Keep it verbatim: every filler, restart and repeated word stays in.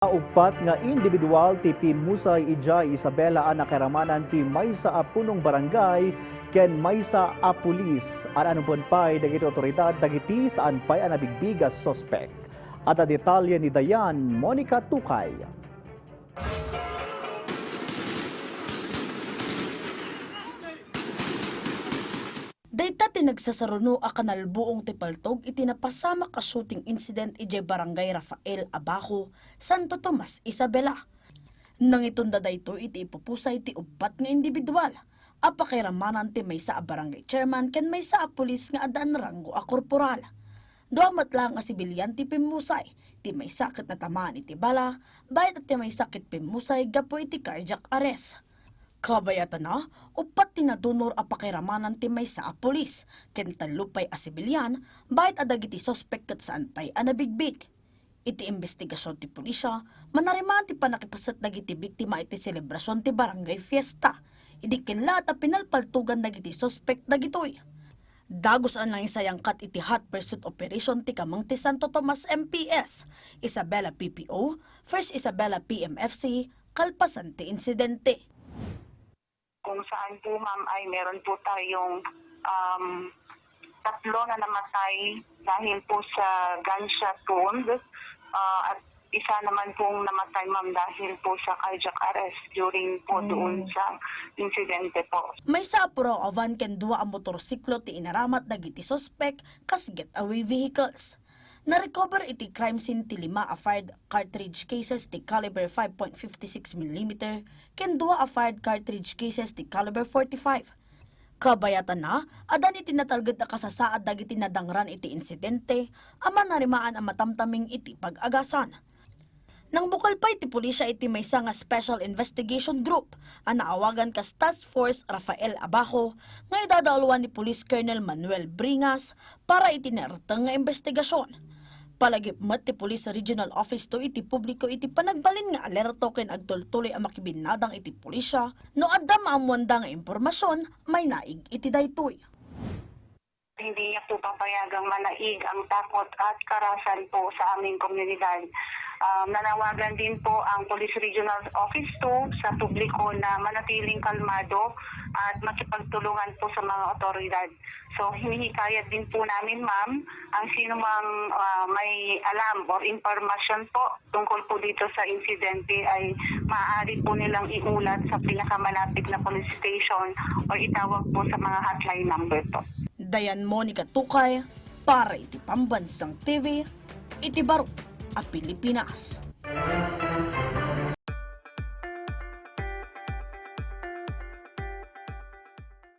Uppat nga individual ti pimmusay idiay Isabela a nakairamanan ti maysa a punong barangay ken maysa a pulis. An-anupen pay dagiti otoridad dagiti saan pay a nabigbig a suspek. Adda detalye ni Dayan Monica Tukay. Dayta ti nagsasaruno a kanalbuong ti paltog iti napasamak a shooting incident idiay Barangay Rafael Abajo, Santo Tomas, Isabela. Nangitunda daytoy iti ipupusay ti uppat nga individual a pakairamanan ti maysa a barangay chairman ken maysa a pulis nga addaan ranggo a korporal. Dua met laeng a sibilian ti pimmusay, ti maysa ket natamaan iti bala, bayat ti maysa ket pimmusay gapu iti cardiac arrest. Kabayatana, uppat ti nadunor a pakairamanan ti maysa a pulis ken tallo pay a sibilian, bayat a dagiti suspek ket saan pay a nabigbig. Iti imbestigasion ti pulisya, manarimaan ti pannakipaset dagiti biktima iti selebrasion ti barangay fiesta. Idi kellaat a pinalpaltogan dagiti suspek dagitoy. Dagus a nangisayangkat iti hot pursuit operation ti kameng ti Santo Tomas M P S, Isabela P P O, First Isabela P M F C, kalpasan ti insidente. Kung saan po, ma'am, ay meron po tayong, um, tatlo na namatay dahil po sa gunshot wound, ah, at isa naman pong namatay, ma'am, dahil po sa cardiac arrest during po doon sa insidente po. Maysa a puraw a van ken dua a motorsiklo ti inaramat dagiti suspek kas getaway vehicles. Narecover iti crime scene ti lima a fired cartridge cases ti caliber five point five six millimeter ken dua a fired cartridge cases ti caliber forty-five. Kabayatana, addan iti natalged a kasasaad dagiti nadangran iti insidente a manarimaan a matamtaming iti pag-agasan. Nangbukal pay ti pulisya iti maysa nga Special Investigation Group a naawagan kas Task Force Rafael Abajo nga idadauluan ni Police Colonel Manuel Bringas para iti narteng nga imbestigasion. Palagip met ti Police Regional Office two iti publiko iti panagbalin nga alerto ken agtultuloy a makibinnadang iti pulisya no adda maammoanda nga impormasion mainaig iti daytoy. Hindi niya po papayagang manaig ang takot at karasan po sa aming komunidad. Um, nanawagan din po ang Police Regional Office two sa publiko na manatiling kalmado at makipagtulungan po sa mga otoridad. So, hinihikayat din po namin, ma'am, ang sinumang, ah, may alam or impormasyon po tungkol po dito sa insidente ay maaari po nilang iulat sa pinakamalapit na police station o itawag po sa mga hotline number po. Dayan Monica Tukay para iti Pambansang T V, iti baro a Pilipinas.